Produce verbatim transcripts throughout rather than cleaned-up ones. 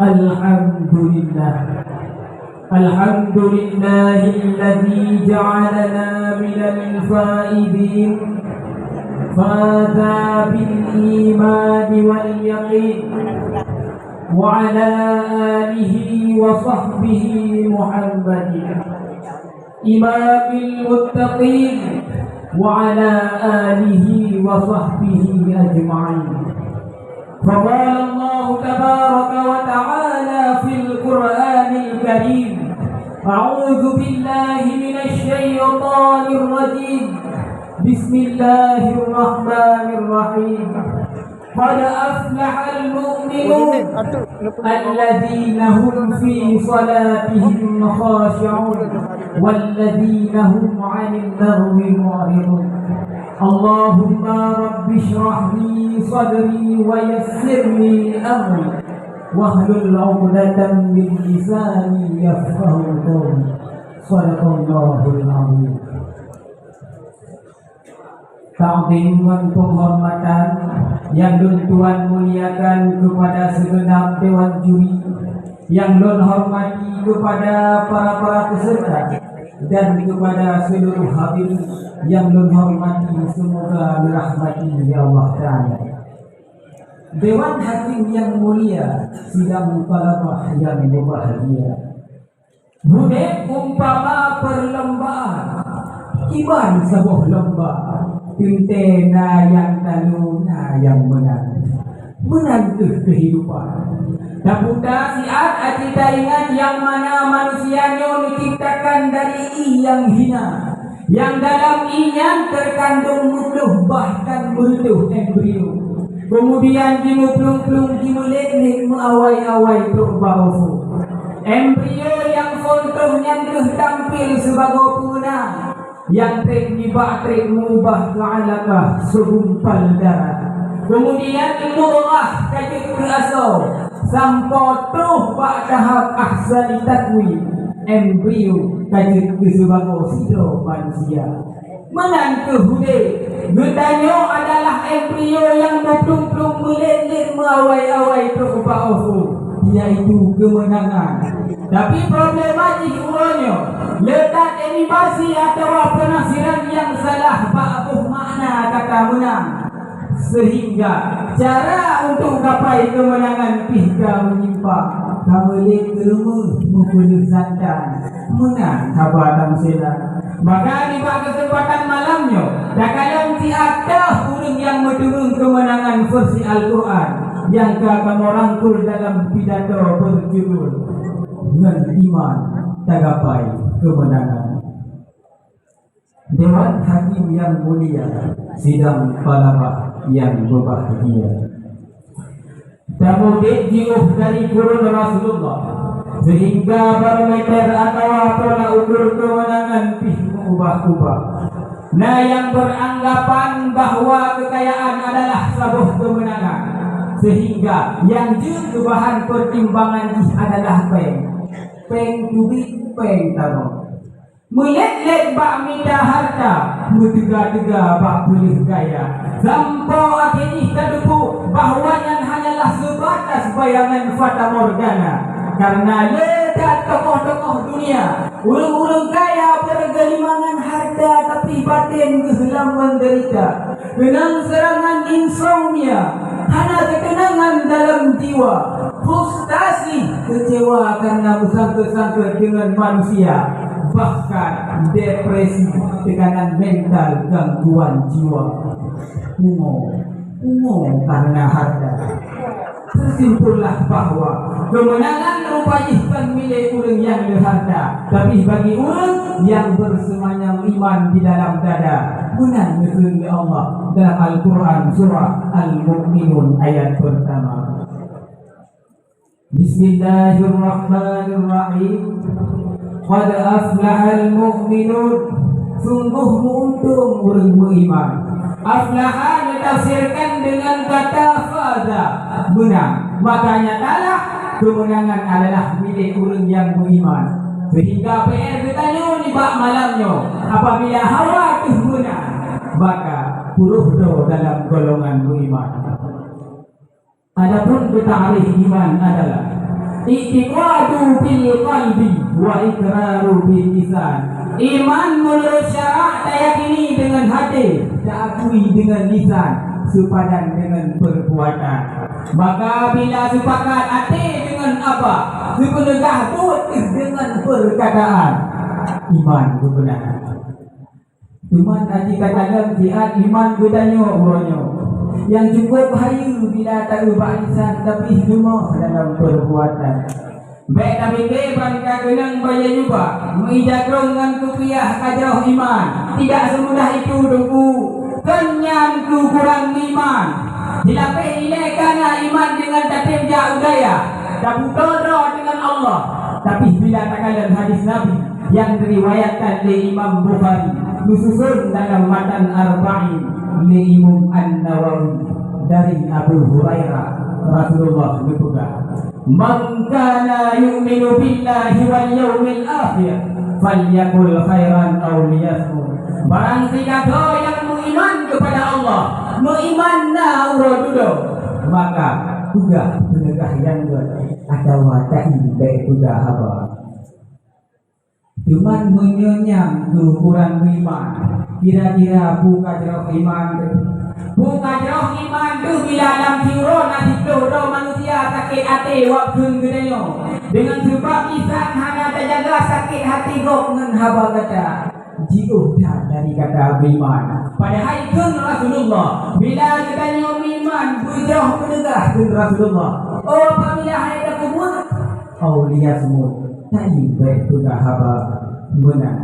الحمد لله. الحمد لله الذي جعلنا من الفائزين، فاز بالإيمان واليقين، وعلى آله وصحبه محمد إمام المتقين وعلى آله وصحبه أجمعين. فقال الله تبارك وتعالى في القرآن الكريم: أعوذ بالله من الشيطان الرجيم. بسم الله الرحمن الرحيم. قد أفلح المؤمنون الذين هم في صلاتهم خاشعون والذين هم عن اللغو معرضون. اللهم رب اشرح لي صدري ويسر لي أمري واحلل عقدة من لساني يفقهوا قولي. صدق الله العظيم. Takzim ngon penghormatan nyang lôn tuan muliakan kepada segenap dewan juri, nyang lôn hormati kepada para-para peserta dan kepada seluruh hadirin nyang lôn hormati, semoga dirahmati ya Allah Taala. Dewan hakim nyang mulia, sidang thalabah nyang berbahagia. Udeb umpama perlombaan, kiban saboh lomba, teuntée na nyang talo, na nyang meunang. Meunan kheueh keuhidupan. Taputa siat até taingat nyang mana manusia nyoe neuciptakan dari ié nyang hina. Nyang dalam ié nyan teukandong meuploh bahkan meureutôh embrio. Keumudian jimeuplueng-plueng, jimeulét-lét, meuawai-awai trok bak ofo. Embrio nyang phon troh nyan kheueh tampil sibagoe peumeunang, nyang treb nibak treb meuubah keu alakah seugumpal darah. Keumudian mudghah ka jeuet keu asoe, sampoe troh bak tahap ahsani takwim, embrio ka jeuet keu sibagoe sidroe manusia. Meunan kheueh udeb. Geutanyoe adalah embrio nyang meuplueng-plueng, meulét-lét, meuawai-awai trok bak ofo, yaitu keumeunangan. Tapi problema jih uroe nyoe, leutat animasi atawa peunafsiran nyang salah bak boh makna kata meunang. Sehingga cara untuk gapai keumeunangan pih ka meunyimpang, ka meulét keureumeuh, meupeuleueh santan. Meunan haba tamsila. Maka nibak keuseumpatan malam nyoe, takalon siat toh ureuëng nyang meuteumèe keumeunangan versi Al-Qur'an nyang ka kamoe rangkul dalam pidato beujudul Ngon Iman Tagapai Keumeunangan. Dewan hakim nyang mulia, sidang thalabah nyang berbahagia. Tamudik jiôh dari kurun Rasulullah, sehingga barometer atawa tolak ukur keumeunangan pih meuubah-ubah. Na nyang beranggapan bahwa kekayaan adalah saboh keumeunangan, sehingga nyang jeuet keu bahan peutimbangan jih adalah péng. Péng teubiet, péng tarông. Meulét-lét bak mita hareuta, meuteuga-teuga bak peuleueh gaya. Sampoe akhé jih tateupeue bahwa nyan hanyalah seubatas bayangan fatamorgana. Kareuna le that tokoh-tokoh dunia, ureuëng-ureuëng kaya beureugeulamangan hareuta, tapi batén geuh lam meudeurita. Keunong seurangan insomnia, hana keuteunangan dalam jiwa, frustasi, keucewa kareuna meusangkot-sangkot deungon manusia, bahkan depresi, teukanan mental, gangguan jiwa. Pungo, pungo kareuna hareuta. Teusimpullah bahwa keumeunangan rupa jih kon milék ureuëng nyang le hareuta, tapi bagi ureuëng nyang beuseumanyam iman di dalam dada. Meunan geukheun lé Allah dalam Al-Qur'an, surah Al-Mu'minun, ayat pertama. Bismillahirrahmanirrahim. Qad aflahal mu'minun. Sungguh meuuntông ureuëng meuiman. Aflaha neutafsirkan deungon kata faza, meunang. Maka nyatalah keumeunangan adalah milék ureuëng nyang meuiman. Sehingga P R geutanyoe nibak malam nyoe, apabila hawa teuh meunang, maka peuroh droe dalam golongan meuiman. Adapun keu takrif iman adalah I'tiqadu bil qalbi wa iqraru bil lisan. Iman meunurot syarak tayakini deungon até, taakui deungon lisan, seupadan deungon peurbuatan. Maka bila seupakat até deungon haba, seupeunegah buet deungon peurkataan, iman geubeuna. Teuma aji katalon siat iman geutanyoe uroe nyoe, nyang cukôp hayeue bila taeu bak lisan tapi leumoh dalam peurbuatan. Bék tapike ban ka keunong bajée jubah, meuija krong ngon kupiah ka jroh iman. Tidak semudah itu, Teungku. Kon nyan keu kurang iman. Dilapéh ilée kana iman deungon tatem jak u dayah, tabuto droe deungon Allah. Tapi bila takalon hadis Nabi, nyang diriwayatkan lé Imam Bukhari, geususon dalam matan Arba'in lé Imam An-Nawawi dari Abu Hurairah, Rasulullah geupeugah, "Man kana yu'minu billahi wal yaumil akhir, falyakul khairan aw liyasmut." Barang sigadoe nyang meuiman keupada Allah, meuiman na uroe dudoe, maka peugah peunegah nyang gét atawa tahi bék peugah haba. Teuma meunyoe nyan keu kurang meuiman, kira-kira peue ka jroh iman teuh? Peue ka jroh iman teuh bila lam siuroe na siplôh droe manusia sakét até wak kheun geutanyoe? Deungon seubab lisan hana tajaga sakét até gob ngon haba gata, jiôh that dari gata meuiman. Padahai kheun Rasulullah, bila geutanyoe meuiman, beujroh peunegah kheun Rasulullah, oh apabila hai tapeubeuet, aw liyasmut, tahi bék peugah haba meunan.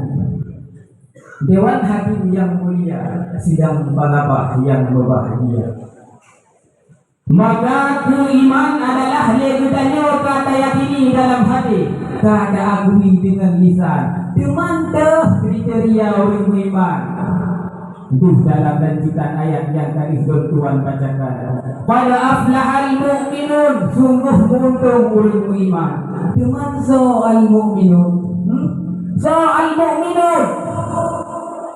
Dewan hakim nyang mulia, sidang balabah nyang mubahgia. Maka keu iman adalah lé geutanyoe ka tayakini dalam até, ka taakui deungon lisan. Teuma teuh kriteria ureuëng meuiman. Duh dalam lanjutan ayat nyang ka lheueh Tuhan bacakan, "Qad aflahal mu'minun," sungguh meuuntông ureuëng meuiman. Teuma soe al-mu'minun? Hmm? Soe al-mu'minun?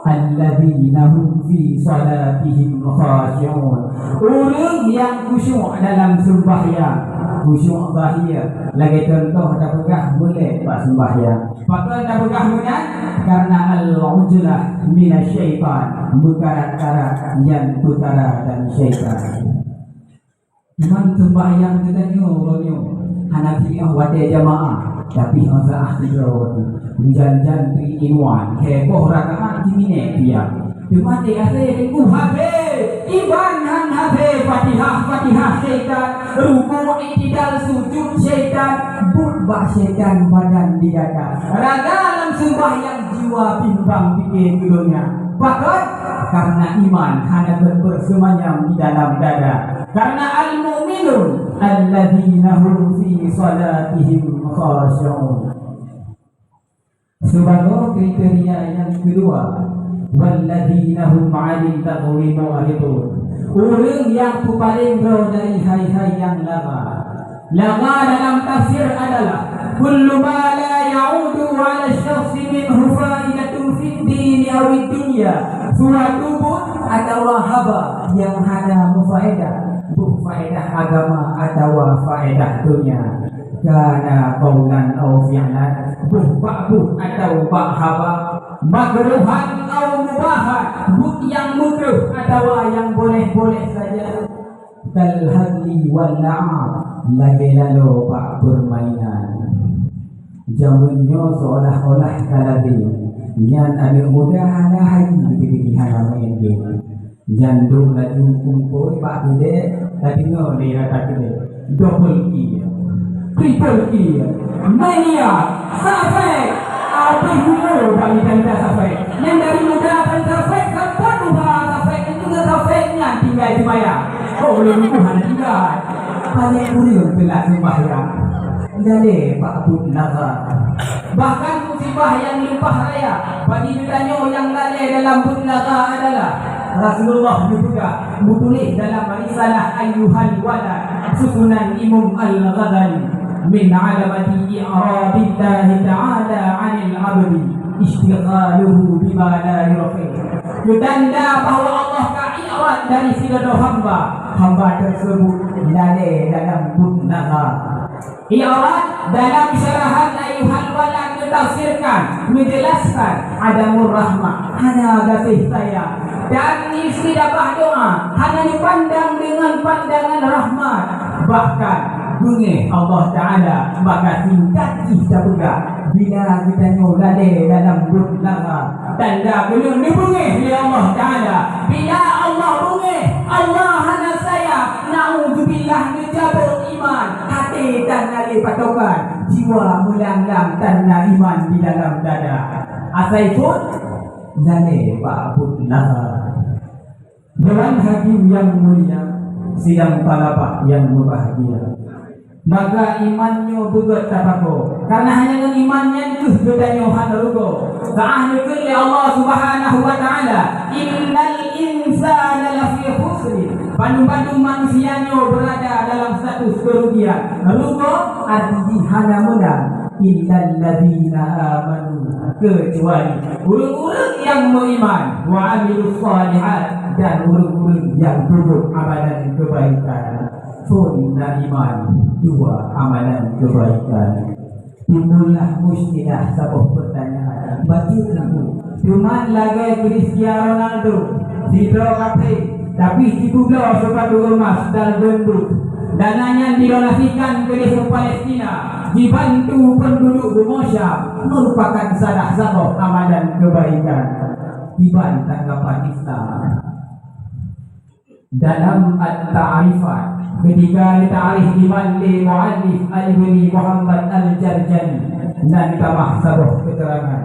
Alladzina hum fi salatihim khashi'un. Ureuëng nyang khusyuk dalam seumbahyang, khusyuk zahir, lagée contoh tapeugah mulai bak seumbahyang. Pakon tapeugah meunan? Karena al-ujlah minasyaitan, meukarat-karat nyan peukara dari syaitan. Iman seumbahyang geutanyoe uroe nyoe hana siah watée jamaah, tapi masa ah sidroe tu. Hujan-hujan teuinwan, heboh rakaat jiminék piah. Teuma di akhé teungku hafé, iban han hafé Fatihah, Fatihah syaitan, rukuk, i'tidal, sujud syaitan, buet bak syaitan badan di gata. Raga lam seumbahyang, jiwa bimbang pike keu donya. Pakon? Karena iman hana teupeuseumayam di dalam dada. Karena al-mu'minun alladzina hum fi salatihim khashi'un. Sibagoe kriteria nyang keudua, walladzina hum 'anil laghwi mu'ridun. Ureuëng nyang peupaleng droe dari hai-hai nyang lagha. Lagha dalam tafsir adalah kullu ma la ya'udu 'ala syakhsi minhu faidatun fid dini awid dunya. Suatu buet atawa haba nyang hana meufaedah, boh faedah agama atawa faedah donya. Kana qaulan aw fi'lan, boh bak buet atawa bak haba, makruhan aw mubahan, buet nyang makruh atawa nyang boleh-boleh saja. Kal hazli wal la'ab, lagée laloe bak peurmainan. Jameun nyoe seolah-olah ka lazem, nyan aneuëk muda hana haji, geutanyoe hana maén game. Nyan duek laju kumpôi bak keudée, tadeungoe lé rata keudée. Double kill, triple kill, mania, safek. Abéh guna bak mita-mita safek. Nyang dari muda akan safek, sampoe tuha safek, itu ke safek nyan tinggai seumayang. Oh, ulôn nyoe hana tinggai. Banyak ureuëng teulat seumbahyang. Lalée bak buet lagha. Bahkan musibah nyang leupah raya bagi geutanyoe nyang lalée dalam buet lagha adalah Rasulullah geupeugah, geutuléh dalam risalah Ayyuhal Walad susunan Imam Al-Ghazali, "Min alamati i'radillahi ta'ala 'anil 'abdi isytighaluhu bima la yurdi." Peutanda bahwa Allah ka i'rad dari sidroe hamba, hamba tersebut lalée dalam buet lagha. I'rad dalam syarahan Ayyuhal Walad geutafsirkan, menjelaskan adamur rahmah, hana gaséh sayang. Dan istirabah doa hana dipandang dengan pandangan rahmat, bahkan beungéh Allah Ta'ala. Maka singkat jih tapeugah, bila geutanyoe lalée dalam buet lara, tanda keuneuk neubeungéh lé Allah Ta'ala. Bila Allah beungéh, Allah hana sayang, naudzubillah, neucabot iman, até tan na lé patokan, jiwa meulanglang tan na iman di dalam dada. Asai phon lalée bak buet lara. Dewan hakim nyang mulia, sidang thalabah nyang mubahgia. Maka iman nyoe beugét tapakoe, karna hanya ngon iman nyan kheueh geutanyoe hana rugoe. Sa'ah neukheun lé Allah Subhanahu wa Ta'ala, "Innal insana lafi khusrin." Bandum-bandum manusia nyoe beurada dalam status keurugian. Rugoe arti jih hana meunang. "Illal ladzina amanu," keucuali ureuëng-ureuëng nyang meuiman, "wa amilus shalihat," dan ureuëng-ureuëng nyang peubuet amalan keubaikan. Phon na iman, dua amalan keubaikan. Timbullah muskilah saboh peurtanyaan. Bacut lagu. Cuman lagée Cristiano Ronaldo, sidroe kafé, tapi jipeubloe seupatu emas dan gendut. Dana nyan didonasikan keu désa Palestina, jibantu peunduduek bumoe Syam, meurupakan salah saboh amalan keubaikan. Kiban tanggapan Islam. Dalam At-Ta'rifat, ketika ditakrif iman lé muallif Al-Ibni Muhammad Al-Jarjani, nan tamah saboh keterangan,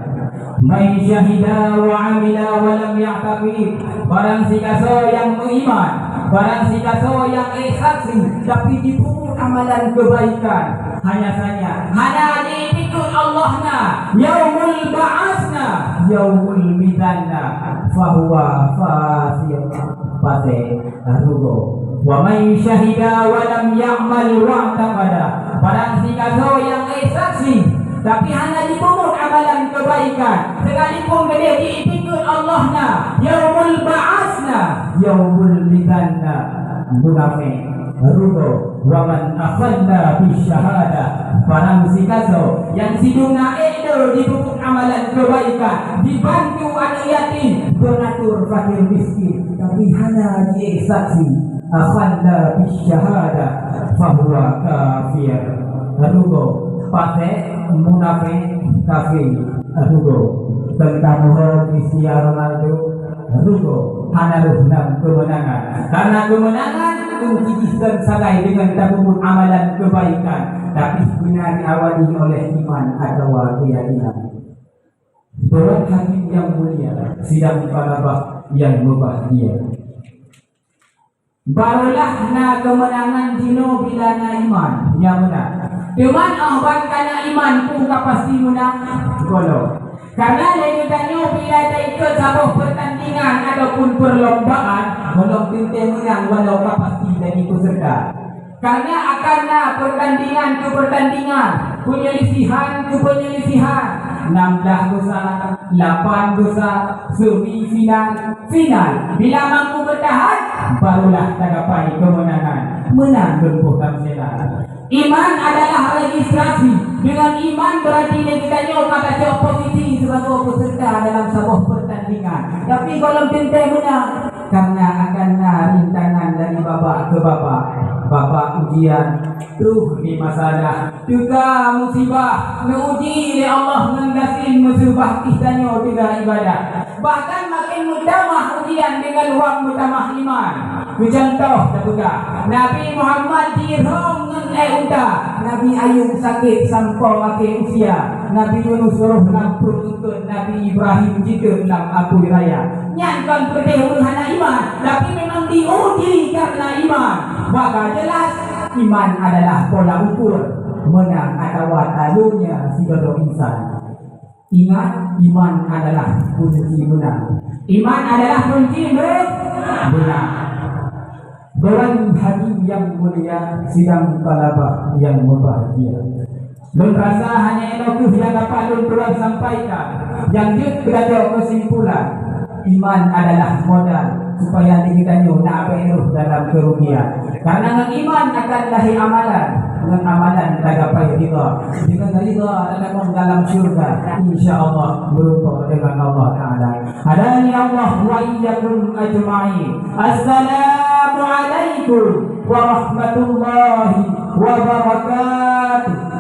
"Man syahida wa amila wa lam ya'taqid," barang sigasoe nyang meuiman, barang sigasoe nyang ék saksi, tapi jipeubuet amalan keubaikan, hanya saja hana jipikot Allah na, yaumul ba'as na, yaumul mizan na, fahuwa fasiq, fasik, rugoe. Wa man syahida wa lam ya'mal wa'taqada, barang sigasoe nyang ék saksi, tapi hana jipeubuet amalan keubaikan, sekalipun keudeh jipikot Allah na, yaumul ba'as na, yaumul mizan na, munafék, rugoe. Wa man akhalla bisyahadah, barang sigasoe nyang sidung na ék le jipeubuet amalan keubaikan, jibantu aneuk yatim, donatur fakir miskin, tapi hana jiék saksi, akhalla bisyahadah, fahuwa kafir, rugoe, fasik, munafék, kafir, rugoe. Teuntang ho Cristiano Ronaldo, rugoe, hana roh lam keumeunangan. Karna keumeunangan kunci jih kon sagai deungon tapeubuet amalan keubaikan, tapi beuna diawali oleh iman atawa keuyakinan. Dewan hakim nyang mulia, sidang thalabah nyang mubahgia. Barolah na keumeunangan jinoe bila na iman, nyan meunan. Teuma óh ban ka na iman, peue ka pasti meunang? Gohlom. Karna lé geutanyoe bila taikot saboh peurtandingan ataupun peurlombaan, gohlom teuntée meunang walau ka pasti jadi peuseureuta. Karna akan na peurtandingan keu peurtandingan, peunyelisihan keu peunyelisihan, nam blah besar, lapan besar, semi final, final. Bila mampu beutahan, barulah tagapai keumeunangan. Meunang lôn poh tamsila. Iman adalah registrasi. Deungon iman beurati lé geutanyoe ka tacok posisi sibagoe peuseureuta dalam saboh peurtandingan. Tapi gohlom teuntée meunang, karna akan na rintangan dari babak keu babak. Babak ujian, troh di masalah, teuka musibah, neuuji lé Allah ngon gasien meuseubah pih tanyoe teuga ibadah. Bahkan maken meutamah ujian deungon wang meutamah iman. Keu cuntoh tapeugah, Nabi Muhammad jirhom ngon ék unta, Nabi Ayub sakét sampoe akhé usia, Nabi Yunus roh lam pruet eungkot, Nabi Ibrahim jiteuek lam apui raya. Nyan kon peudeh ureuëng hana iman, tapi memang diuji karna iman. Maka jelas, iman adalah pola ukur meunang atawa talonya sigodoe insan. Ingat, iman adalah kunci meunang. Iman adalah kunci me-, meunang. Dewan hakim nyang mulia, sidang thalabah nyang mubahgia. Lôn rasa hanya inoe kheueh nyang dapat lôn tuan sampaikan. Nyang jeuet keu tacok keusimpulan, iman adalah modal supaya diri tanyoe na abée roh dalam keurugian. Karna ngon iman akan lahé amalan, ngon amalan ridha. Dengan ridha dan dalam syurga, insya Allah, beruntung dengan Allah Ta'ala. Hadani Allah wa iyyakum ajma'in. Assalamualaikum warahmatullahi wabarakatuh.